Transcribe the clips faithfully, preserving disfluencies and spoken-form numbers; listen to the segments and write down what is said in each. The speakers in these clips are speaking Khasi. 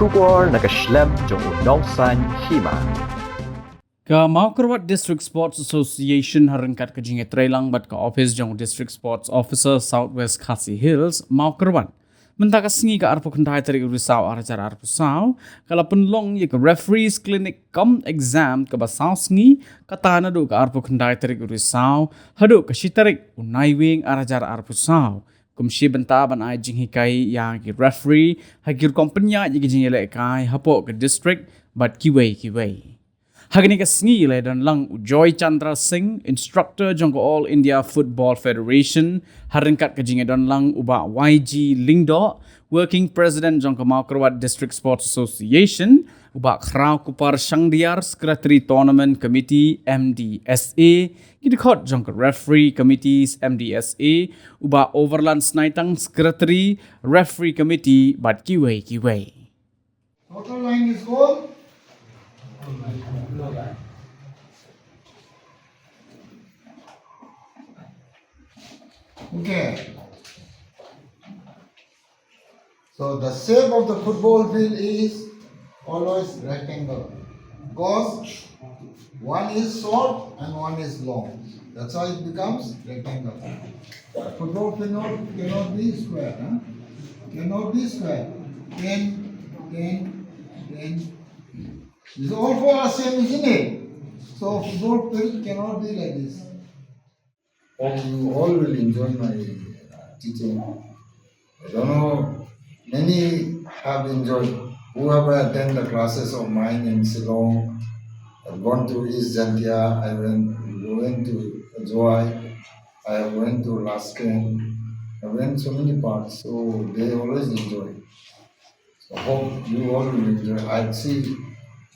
Khubor na ka shlem jong u nongsaiñ hima. Ka Mawkyrwat District Sports Association ha ryngkat ka jingïatreilang bad ka office jong u District Sports Officer South West Khasi Hills, Mawkyrwat, mynta ka sngi ka arphew khyndai tarik u Risaw ar hajar arphew saw, ka la pynlong ïa ka referees clinic cum exam kaba saw sngi, kata naduh ka arphew khyndai tarik u Risaw haduh ka shi tarik u Naiwieng ar hajar arphew saw, kum shi bynta ban ai jinghikai ïa ki referee ha ki rukom pynïaid ïa ki jingïalehkai hapoh ka district bad kiwei kiwei. Ha kane ka sngi la don lang u Joy Chandra Singh, instructor jong ka All India Football Federation, ha ryngkat ka jingïadon lang u Bah Y G Lyngdoh, working president jong ka Mawkyrwat District Sports Association, u Bah Khrawkupar Shangdiar, secretary tournament committee M D S A, ki dkhot jong ka referee committees M D S A, u Bah Overland Snaitang, secretary referee committee bad kiwei kiwei. Total line is called? Okay. So the shape of the football field is always rectangle. Because one is short and one is long. That's why it becomes rectangle. Football cannot, cannot be square, huh? Cannot be square. Then, then, then. It's all for us same, isn't it? So football field cannot be like this. Hope you all will enjoy my uh, teaching. I don't know, many have enjoyed. Whoever attend the classes of mine in Shillong, I've gone to East Jaintia, I went, went to Jowai, I went to Laskin, I went so many parts, so they always enjoy. So hope you all will enjoy. I see,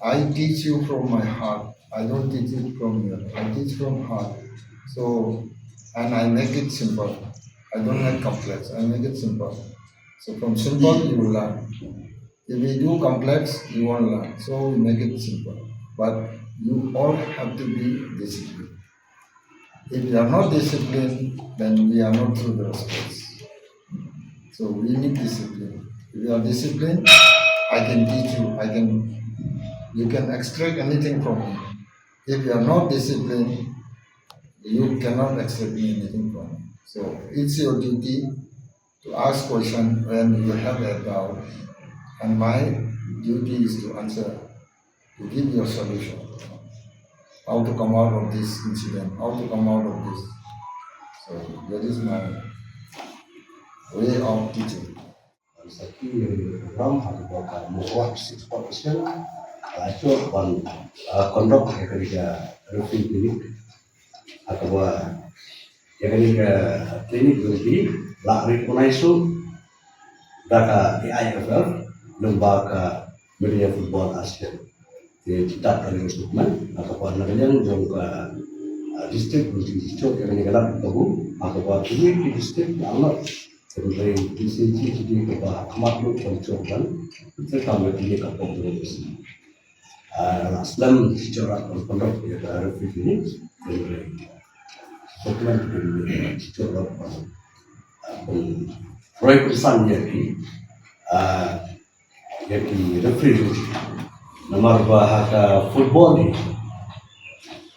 I teach you from my heart. I don't teach it from here. I teach from heart. So, and I make it simple. I don't make complex. I make it simple. So from simple you will learn. If we do complex, you won't learn. So we make it simple. But you all have to be disciplined. If you are not disciplined, then we are not through the sports. So we need discipline. If you are disciplined, I can teach you. I can, you can extract anything from me. If you are not disciplined, you cannot extract anything from me. So it's your duty to ask question when you have a doubt, and my duty is to answer, to give you a solution, how to come out of this incident, how to come out of this. So that is my way of teaching. Sa ki program ha ka ka Mawkyrwat District Sports Association, ah, shu ban, ah, conduct ha ka ka referee clinic. Ha kaba ïa kane ka clinic jong ki la recognize da ka A I F F lyngba ka Meghalaya Football Association. Te kita ka ring statement ha kaba na ka liang jong ka, ah, district jong ki, ïa kane ka lad ka bu ha kaba kine ki district la angat. Te hynrei ki shisha ki kaba khmat lut ban jop ban te kam ïa kine ka pom jong ki. Ah, la slem shi jrong ban pynroi ïa ka referee clinic. Hynrei sokmen ki shijrong ban, ah, pynroi pynsan ïa ki, ah, ïa ki referee. Namar ba ha ka football hi,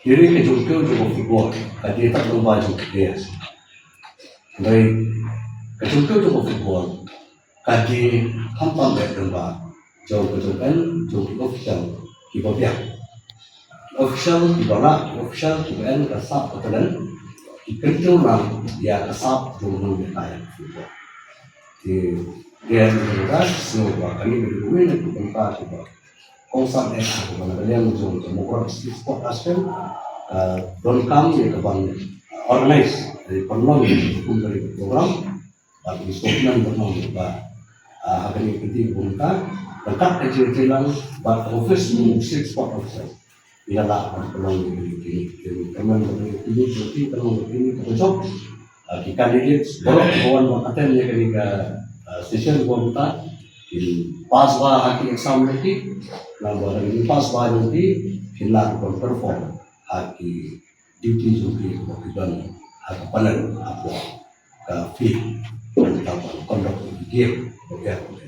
ki ri ka jong ki jong ka football ka dei tang lyngba jong ki players. Hynrei ka jong ki jong ka football ka dei khamtam eh lyngba jong ka jong en jong ki official kiba biang. Ki official kiba lah, ki official kiba en ka sap ka talent, ki kyntiew lang ïa ka sap jong u nongïatai football. Te dei ka jong ka sngewbha kane ka dei kawei na ki bynta kiba kongsan eh ha kaba na ka liang jong ka Mawkyrwat District Sports Association, ah, donkam ïa ka ban organize, eh, pynlong ïa ka kum ka program. Bad ngi sngewthuh ban ong ba, ah, ha kane ka kti ka bynta ryngkat ka jingïatreilang bad ka office jong u District Sports Officer, ngi la lah ban pynlong ïa kane ka kti, kyrmen ba kane ka kti ka long ka kti kaba jop. Ah, ki candidates baroh kiba wan ban attend ïa kane ka, ah, session kaba mynta kin pass bha ha ki exam jong ki. Namar ba lada kin pass bha jong ki, kin lah ban perform ha ki duty jong ki ba ki don ha ka panel hapoh ka field, ban conduct ki game ba ki